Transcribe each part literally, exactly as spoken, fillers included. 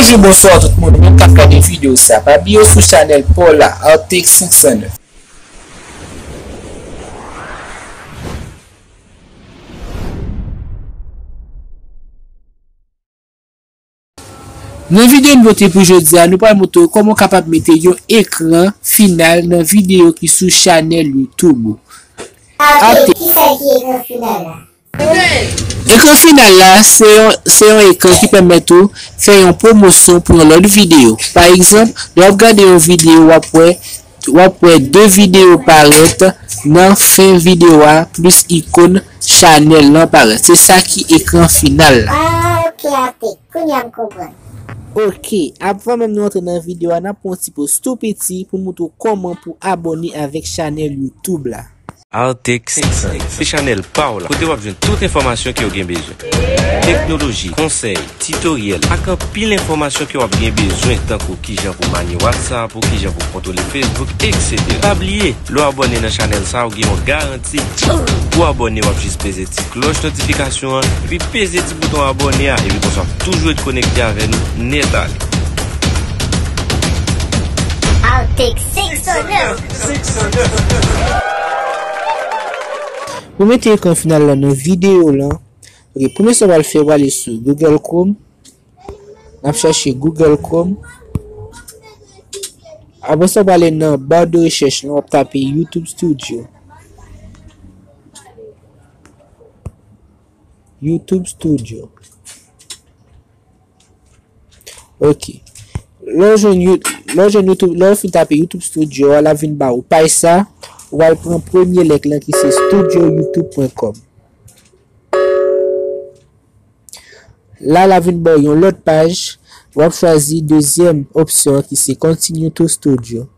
Bonjou, bonswa tout moun, moun k ap gade videyo sa. Pa bliye w sou chanèl pa w la, Artix senk san nèf. Nan videyo nou pote pou jodi a, nou pral montre w kòman w kapab mete yon ekran final nan videyo ki sou chanèl YouTube ou. Ate, kisa ki ekran final la? Ekran final la, se yon, se yon ekran ki pèmèt ou fè yon pwomosyon pou yon lòt videyo. Pa egzanp, lè w ap gade yon videyo, w ap wè, w ap wè de videyo parèt nan fen videyo a, plis ikòn chanèl lan parèt. Se sa ki ekran final la. Ah, ok, Ate. Kounye a m konprann. Ok, avan menm nou antre nan videyo a, n ap pran yon ti poz tou piti pou n montre w kòman pou abòne avèk chanèl YouTube la. Artix senk san, se chanèl pa w la, kote w ap jwenn tout enfòmasyon ke w gen bezwen. Teknoloji, konsèy, titoryèl, ak anpil enfòmasyon ke w ap gen bezwen, tankou kijan pou manye WhatsApp ou kijan pou kontwole Facebook, etsetera. Pa bliye, lè w abòne nan chanèl sa, w gen yon garanti. Pou abòne, w ap jis peze ti klòch notifikasyon an, epi peze ti bouton abòne a, epi konsa w ap toujou ret konekte avè nou nèt ale. Artix senk san nèf. Pou mete ekran final la nan videyo lan, ok, premye sa w pral fè, w ale sou Google Chrome, n ap chèche Google Chrome. Apre sa, w prale nan ba de rechèch lan, w ap tape YouTube Studio. YouTube Studio. Ok. Lè w jwenn You-, lè w jwenn YouTube, lè w fin tape YouTube Studio a, l ap vin ba ou paj sa, ou pral pran premye link lan ki se studio youtube point com. La, l ap vin ba w yon lòt paj, w ap chwazi dezyèm opsyon an ki se Continue to Studio.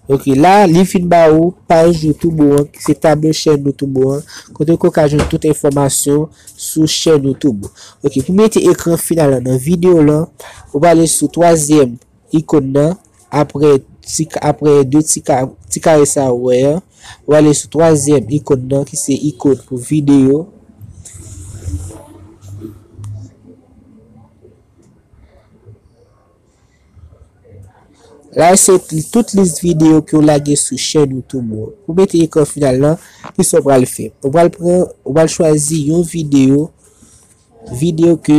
Ok, la, li fin ba ou paj YouTube ou an, ki se tablo chèn YouTube ou an, kote ke w ka jwenn tout enfòmasyon sou chèn YouTube ou. Ok, pou mete ekran final lan nan videyo lan, ou prale sou twazyèm ikòn nan, apre ti, apre de ti ka-, ti kare sa ou wè an, ou ale sou twazyèm ikòn nan, ki se ikòn pou videyo. La, se tout lis videyo ke w lage sou chèn YouTube ou. Pou mete ekran final lan, kisa w pral fè? Ou pral pran, ou pral chwazi yon videyo, videyo ke,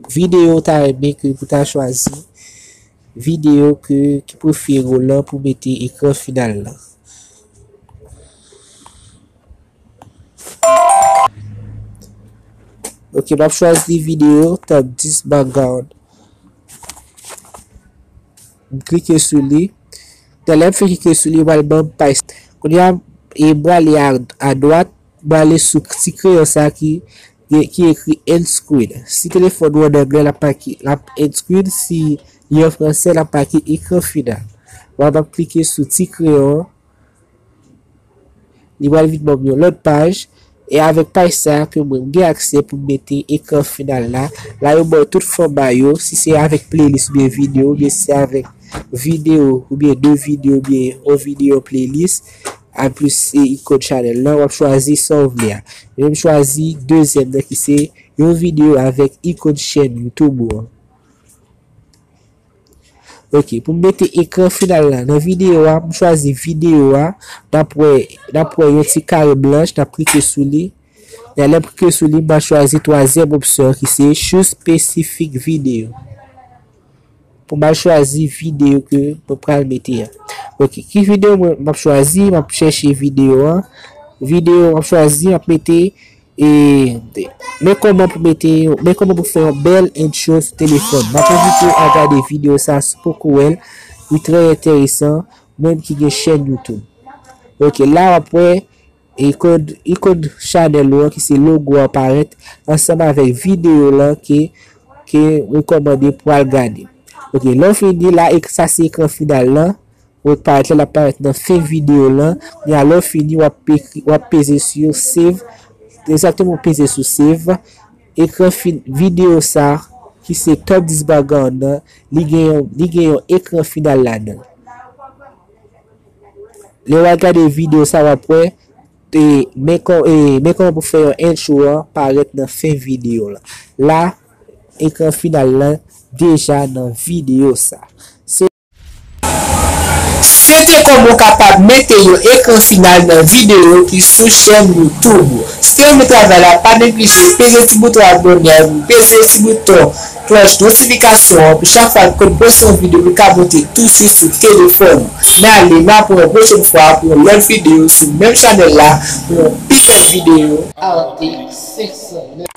videyo w ta renmen ke pou ta chwazi, videyo ke, ki prefere w lan pou mete ekran final lan. Ok, m ap chwazi videyo top dis background. M klike sou li. Talè m fin klike sou li, pral ban m paj. Kounye a, e m prale a, a dwat, m prale sou ti kreyon sa ki, ki ekri end screen. Si telefòn ou an anglè, l ap make, l ap end screen. Si li an fransè, l ap make ekran final. M ap klike sou ti kreyon an. Li pral vin ban m yon lòt paj. E avèk paj sa a ke mwen m gen aksè pou m mete ekran final la. La yo ba w tout fòma yo, si se avèk playlist oubyen videyo, oubyen si se avèk videyo, oubyen de videyo, oubyen yon videyo playlist, anplis e ikòn chanèl lan, w ap chwazi sa w vle a. Mwen m chwazi dezyèm nan ki se yon videyo avèk ikòn chèn YouTube ou an. Ok, pou m mete ekran final la nan videyo a, m chwazi videyo a, n ap wè, n ap wè yon ti kare blanch, n ap klike sou li. E lè m klike sou li, m pral chwazi twazyèm opsyon ki se Choose Specific Video. Pou m al chwazi videyo ke mwen pral mete a. Ok, ki videyo mwen, m ap chwazi? M ap chèche videyo an. Videyo m ap chwazi, m ap mete E, men kòman pou mete yon, men kòman pou fè yon bèl intro sou telefòn. M ap envite w a gade videyo sa si w poko wè l. Li trè enteresan, mwen ki gen chèn YouTube. Ok, la w ap wè ikòn, ikòn chanèl ou an ki se logo a parèt ansanm avèk videyo lan ke, ke rekòmande pou al gade. Ok, lè w fini la, ek-, sa se ekran final lan. Ou parèt la, l ap parèt nan fen videyo lan. Kounye a, lè w fini, w ap ekri, w ap peze sou save. Egzakteman, w peze sou save. Ekran fin-, videyo sa, ki se top dis background nan, li gen yon, li gen yon ekran final ladan l. Lè w al gade videyo sa, w ap wè, e, men kò-, e, men kòman pou fè yon intro an parèt nan fen videyo la. La, ekran final lan deja nan videyo sa. Se Se te kòman w kapab mete yon ekran final nan videyo ki sou chèn YouTube ou. Si w te renmen travay la, pa neglije peze ti bouton abòne a, peze ti bouton klòch notifikasyon an pou chak fwa ke m poste yon videyo, li ka monte touswit sou telefòn ou. N ale, n ap wè yon pwochèn fwa pou yon lòt videyo sou menm chanèl la, pou yon pi bèl videyo. Arctic senk san nèf.